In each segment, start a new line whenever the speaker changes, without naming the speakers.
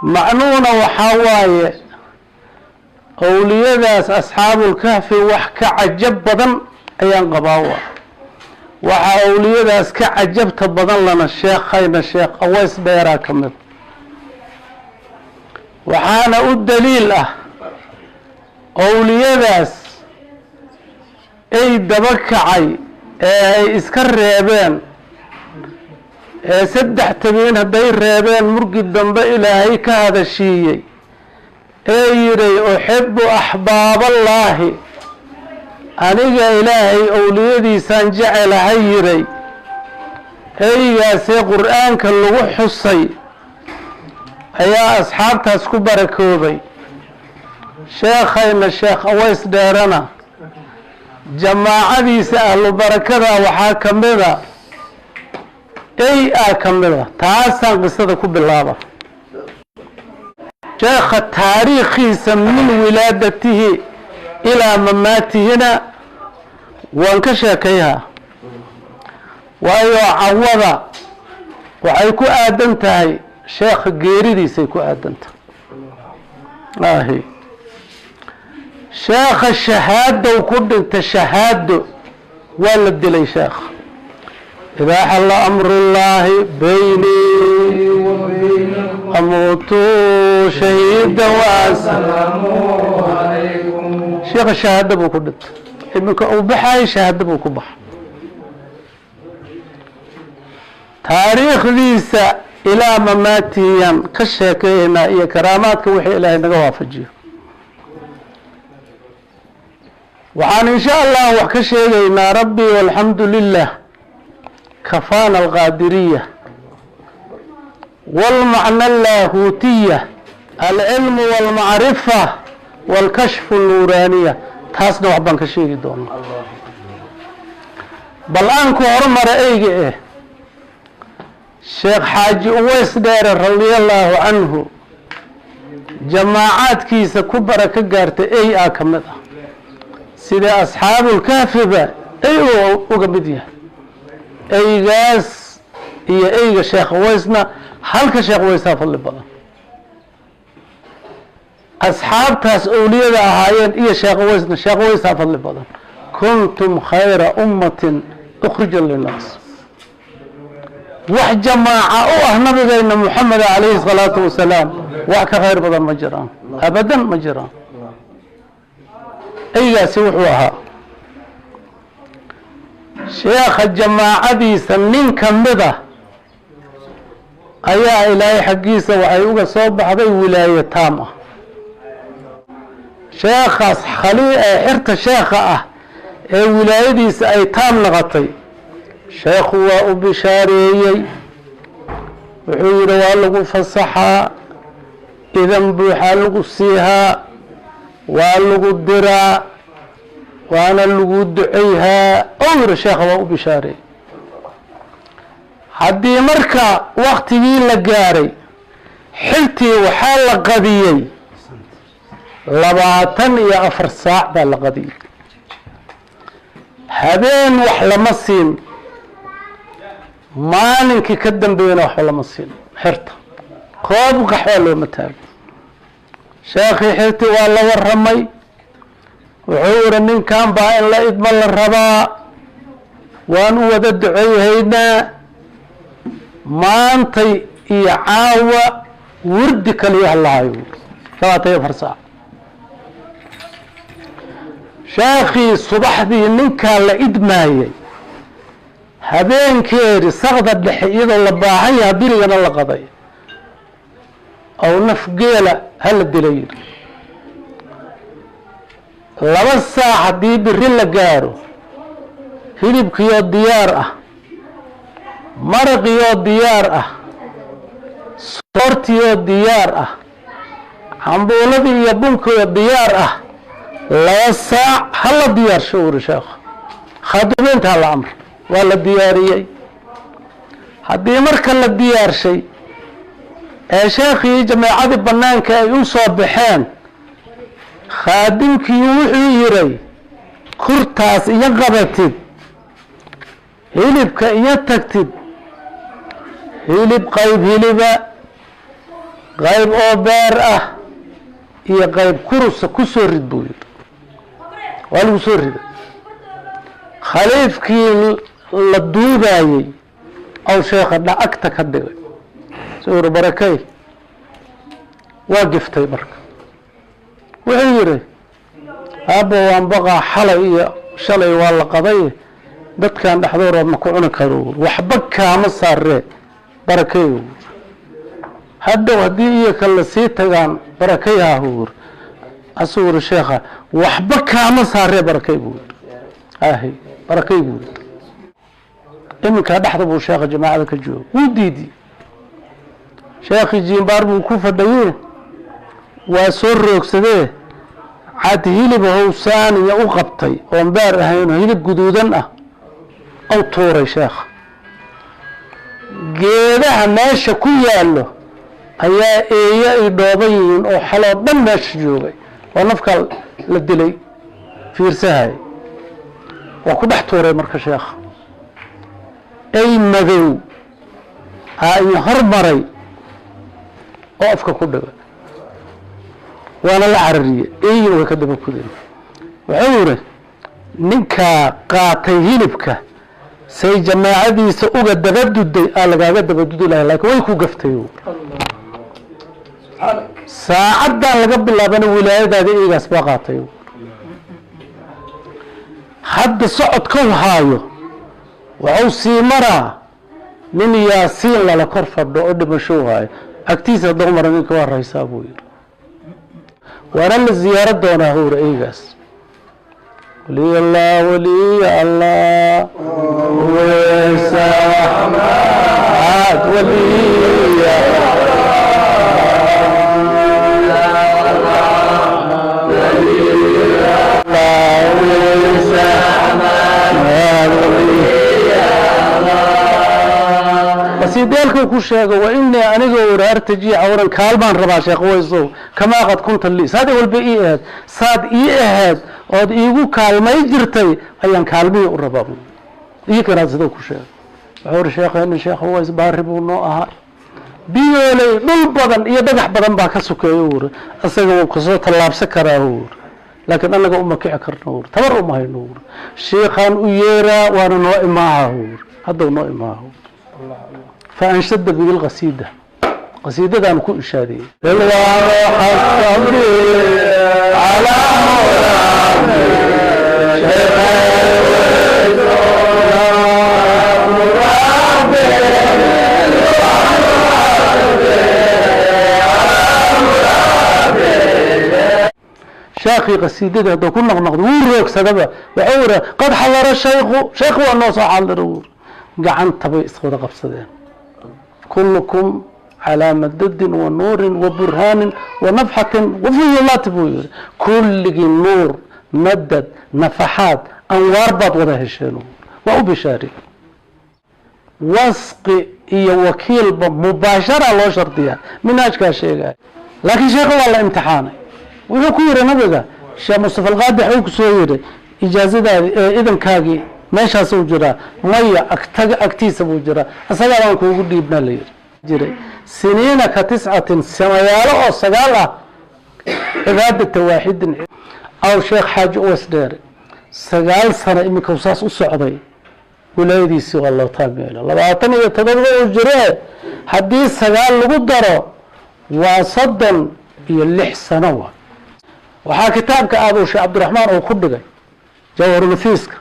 Macnuhuna waxaa waaye owliyadaas asxaabulkahfi wax ka cajab badan ayaan qabaa. Waa waxaa owliyadaas ka cajabta badan lana sheekhayna Sheekh Aways Dheeraa ka mid. Waxaana u daliil ah owliyadaas ay daba kacay ee ay iska reebeen ee 3 tabiin hadday reebeen murgi dambe Ilaahay ka hadashiiyey ee yidhay uxibu axbaaballaahi, aniga Ilaahay owliyadiisaan jecelahay yiray. Eygaasee qur-aanka lagu xusay ayaa asxaabtaas ku barakoobay. Sheekhayna Sheekh Aways Dheerana jamaacadiisa ahlu barakada waxaa ka mida ey a ka mida. Taasaan qisada ku bilaaba. Sheekha taariikhiisa min wilaadatihi ilaa mamaatihina waan ka sheekayhaa, waayo cawada waxay ku aadan tahay sheekha geeridiisay ku aadan tahay. Ahi sheekha shahaadow ku dhintay, shahaado waa la dilay sheekha. Idaa xalla amrullaahi baynii amuutu shahiida sheekha shahaado buu ku dhintay. Iminka uu baxayo shahaado buu ku baxay. Taariikhdiisa ilaa mamaatiyaan ka sheekeynaa iyo karaamaadka wixii Ilaahay naga waafajiyo. Waxaan insha Allah wax ka sheegaynaa rabbi walxamdu lilah kafaana alqaadiriya wاlmacna allaahuutiya alcilmu wاlmacrifa wاlkashfu اnuuraaniya. Taasna wax baan ka sheegi doonaa. Bal aan ku hormara eyga eh Sheekh Xaaji Uways Dheere radia allaahu canhu jamaacaadkiisa ku baraka gaartay ey a ka mid ah, sida asxaabulkahfiba ey uga mid yahay. Eygaas iyo eyga Sheekh Uwaysna halka Sheekh Uwaysaa fadli badan. Asxaabtaas owliyada ahaayeen iyo Sheekh Uwaysna Sheekh Uwaysaa fadli badan. Kuntum khayra ummatin ukhrija linnaas. Wax jamaaca u ah nabigayna Moxamed calayhi salaatu wasalaam wax ka khayr badan ma jiraan, abadan ma jiraan. Eygaasi wuxuu ahaa sheekha jamaacadiisa nin ka mid ah ayaa Ilaahay xaggiisa waxay uga soo baxday wilaayo taam ah. Sheekhaas khali ee xirta sheekha ah ee wilaayadiisa ay taam noqotay, sheekhu waa u bishaareeyey. Wuxuu yidhi waa lagu fasaxaa, idan buuxaa lagu siihaa, waa lagu diraa, waana lagu duceyhaa. Ou yidhi sheekha waa u bishaareeyey. Haddii marka waktigii la gaaray xiltii waxaa la qadiyey 24 saac baa la qadiyey. Habeen wax lama siin, maalinkii ka dambeeyana waxba lama siin. Xirta koob qaxwaa looma taago. Sheekhii xirti waa la waramay. Wuxuu yihi ninkan baa in la idmo la rabaa, waan u wada duceyhaynaa maantay iyo caawa wirdi kaliya halahayo 24 saac. Sheekhii subaxdii ninkaa la idmaayey habeenkeedi sakda dhexe iyadoo la baahan yaha birigana la qaday ow naf geela hala dila yidhi. 2 saac haddii biri la gaaro hilibkiioo diyaar ah, maraqioo diyaar ah, soortioo diyaar ah, cambuuladii iyo bunkioo diyaar ah, 2 saac hala diyaarsho uri sheekha. Khaadimiinta hala amr waa la diyaariyey. Haddii marka la diyaarshay ee sheekhii jameecadii banaanka ay u soo baxeen, khaadimkii wuxuu yiray kurtaas iyo qabatid hilibka iyo tagtid hilib qayb hiliba Qayb oo beer ah iyo qayb kurusa ku soo rid buu yidhi. Waa lagu soo riday. Khaliifkii la duubaayey aw sheekha dhacagta ka dhigay, suu yiri barakay waa giftay. Marka wuxuu yidhi aabbo waan baqaa, xalay iyo shalay waa la qaday, dadkan dhexdooda ma ku cuni karo. Waxba kaama saaree barakay, hadhow haddii iyo kale sii tagaan barakay hahu yiri. Asuu yiri sheekha waxba kaama saaree barakay buu yiri, ahi barakay buu yiri. Iminkaa dhexda buu sheekha jamaacada ka jooga, wuu diidiy. Sheekhii jiimbaar buu ku fadhaye, waa soo roogsadee, cad hilib howsaaniya u qabtay oon beer ahayn oo hilib guduudan ah aw tuuray sheekha. Geedaha meesha ku yaallo ayaa eeyo ay dhooban yihiin oo xaloo dhan meesha joogay oo nafkaa la dilay fiirsahay, waa ku dhex tuuray. Marka sheekha ey madow aa i hormaray oo afka ku dhigay, waana la carariyey, eyina way ka daba kudeen. Wuxuu yidhi ninkaa qaatay hilibka say jamaacadiisa uga daba duday aa lagaaga daba dudi lahay, laakiin way ku gaftay. Saacaddan laga bilaabana wilaayadaada eygaas baa qaatay. Hadda socodkau haayo wuxuu sii maraa nin Yaasiin lala kor fadho oo dhimashou haayo agtiisa haddau mara ninka waa raysaa buu yidhi, waana la ziyaaro doonaa howra eygaas. Waliy Allah, waliy Allah, wsaad waliy qasiideelkuu ku sheego wa inii anigoo uri artaji cawran, kaalmaan rabaa sheekh waysow, kamaa qad kunta lii, saad walba ii ahayd, saad ii ahayd ood iigu kaalmay jirtay ayaan kaalmihii u rabaa. Iyo kanaad sidoo ku sheegay, wuxuu uri sheekheeni sheekh Ways baari buu noo ahaa, biyooley dhul badan iyo dhagax badan baa ka sokeeya uri, isaga wuu kasoo tallaabsan karaa uri, laakiin annaga uma kici karno uri, tabar uma hayno uri. Sheikhaan u yeeraa waana noo imaaha uri, haddau noo imaaha. Faanshada bihi lqasiida, qasiidadaan ku ishaadiyey sheekhii qasiidadii hadduu ku noqnoqdo wuu roogsadaba. Wuxuu iri qad xadara shaykhu, sheekhu waa noo soo xaadira wuuri. Gacanta bay iswada qabsadeen, kullukum calaa madadin wa nuurin wa burhaanin wa nafxatin wa fuyulaati buu yihi, kulligii nuur, madad, nafaxaad, anwaar baad wada hesheen. Waa u bishaari wasqi iyo wakiilba mubaashara loo shardiyaa, minhaajkaa sheegaya. Laakiin sheekha waa la imtixaanay. Wuxuu ku yihi nabiga sheekh Mustafa Alqaadix uu kusoo yihi ijaazadaadi ee idankaagii meeshaasuu jiraa, maya agtaga agtiisa buu jiraa, isagaa baan kuugu dhiibnaa la yihi jiray siniina ka tiscatin, samayaalo oo 9 ah, cibaadata waaxidin. Aw sheekh Xaaji Uwas Dheere 9 sano iminka saas u socday, wilaayadiisii waa loo taagmeelo 27 uu jiree, haddii 9 lagu daro waa 36 sano. Wa waxaa kitaabka aabuu sheekh Cabdiraxmaan uu ku dhigay Jawharunafiiska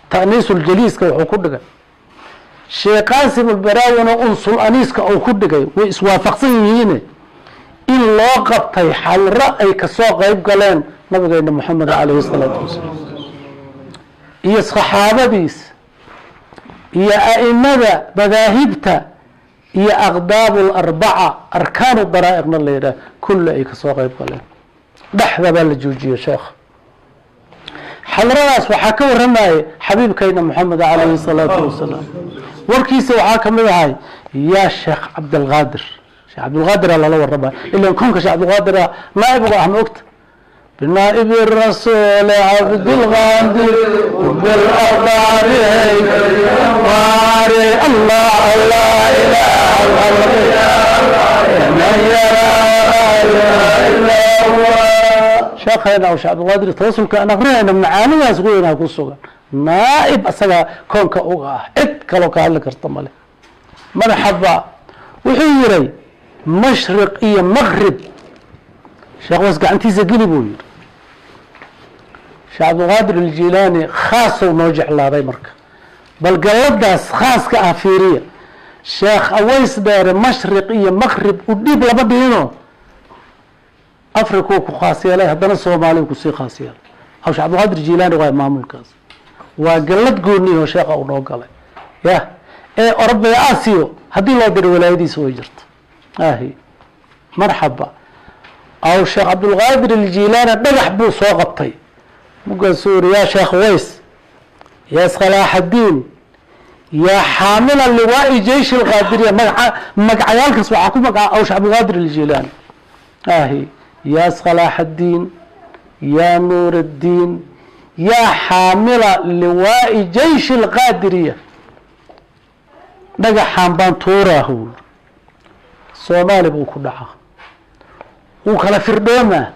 Ta'niisuljaliiska, wuxuu ku dhigay Sheekh Qaasim Albaraawina Unsul Aniiska uu ku dhigay, way iswaafaqsan yihiine in loo qabtay xalro ay kasoo qeyb galeen nabigeena Moxamed calayhi salaatu wasalaam iyo saxaabadiisa iyo a'imada madaahibta iyo aqdaabu larbaca, arkaanu daraa'iqna la yidhaah, kulli ay kasoo qeyb galeen. Dhexda baa la joojiyey sheekha. Xadradaas waxaa ka warramayay xabiibkayna Moxamed calayhi salaatu wasalaam. Warkiisa waxaa kamid ahay yaa Sheekh Cabdilqaadir, Sheekh Cabdilqaadira lala warramaya, ilan konka Sheekh Cabdilqaadira naaib uga ah, ma ogta binaa'ibi rasuuli Cabdilqaadir bilardaari Allah Allah ilaah. من يرى لا إله إلا هو. Sheekhayna aw Sheekh Cabdulqaadir tawasulka aan akrinayna macaanidaas weynaa ku sugan. Naaib asagaa koonka uga ah, cid kaloo ka hadli karta male. Marxaba, wuxuu yiray mashriq iyo maqrib sheekh was gacantiisa geli buu yidhi Sheekh Cabdulqaadir Aljilaani. Khaasou noo jeclaaday. Marka bal galladaas khaaska ah fiiriya. Sheekh Aways Dheere mashriq iyo maqrib u dhib lama dhihino, Africuu ku khaas yeelay, haddana Soomaaliya kusii khaas yeelay. Aw Sheekh Cabdulqaadir Jilaani waa maamulkaas, waa gallad gooniho sheekha uu noo galay. Yah, ee Orobaya, Asiyo haddii loo diro walaayadiisa way jirta ahi. Marxaba, aw Sheekh Cabdulqaadir Aljilaani dhagax buu soo qabtay. Mugaasuu yiri: "Yaa Sheekh Ways, yaa Salaaxaddiin, yaa xaamila liwaa'i jeysh alqaadiriya." Magaca magacayaalkaas waxaa ku magaca aw Sheekh Cabdulqaadir Aljilaani ahi. "Yaa Salaaxaddiin, yaa Nuur addiin, yaa xaamila liwaa'i jeysh alqaadiriya, dhagaxaan baan tuuraahu." Soomaali buu ku dhacaa, wuu kala firdhoomaa.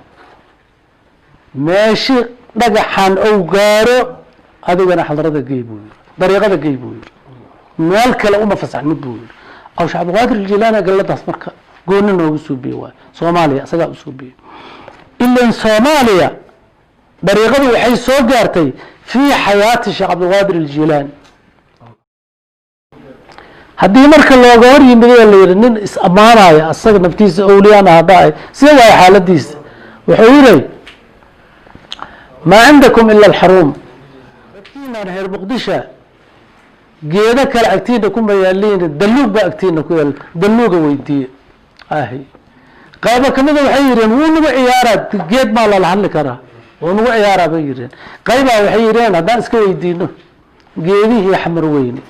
Meeshi dhagaxan ou gaaro, adigana xadrada gey buu yiri, dariiqada gey buu yiri, meel kale uma fasaxmid buu yiri aw Sheekh Cabdulqaadir Aljilaani. Galladaas marka gooni noogu suubiyey waay. Soomaaliya isagaa u suubiyey, ilan Soomaaliya dariiqadu waxay soo gaartay fii xayaati Sheekh Cabdulqaadir Aljilaani. Haddii marka looga hor yimid oo la yihi nin is ammaanaya asaga naftiisa owliyaan ah dhahay, sida waay xaaladiisa? Wuxuu yiri: "Maa cindakum ila alxaruum." Dadkiinaan reer Muqdisha geedo kale agtiina kuma yaaliin, daluug baa agtiina ku yaal, daluuga weydiiye ahi. Qaybo kamida waxay yidheen: "Wuu nagu ciyaaraa, geed maa lala hadli karaa? Wuu nagu ciyaaraa," bay yidheen. Qaybaa waxay yidheen: "Haddaan iska weydiino geedihii Xamar Weyne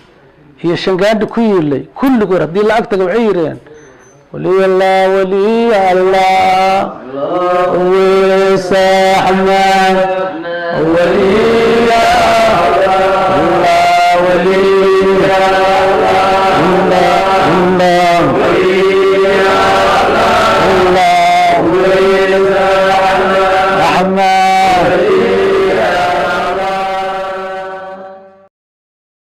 iyo Shangaadhi ku yiilay kulligood haddii la ag taga," waxay yidheen: "Waliy Allah, waliy Allah, wisaxman, waliy Allah, waliy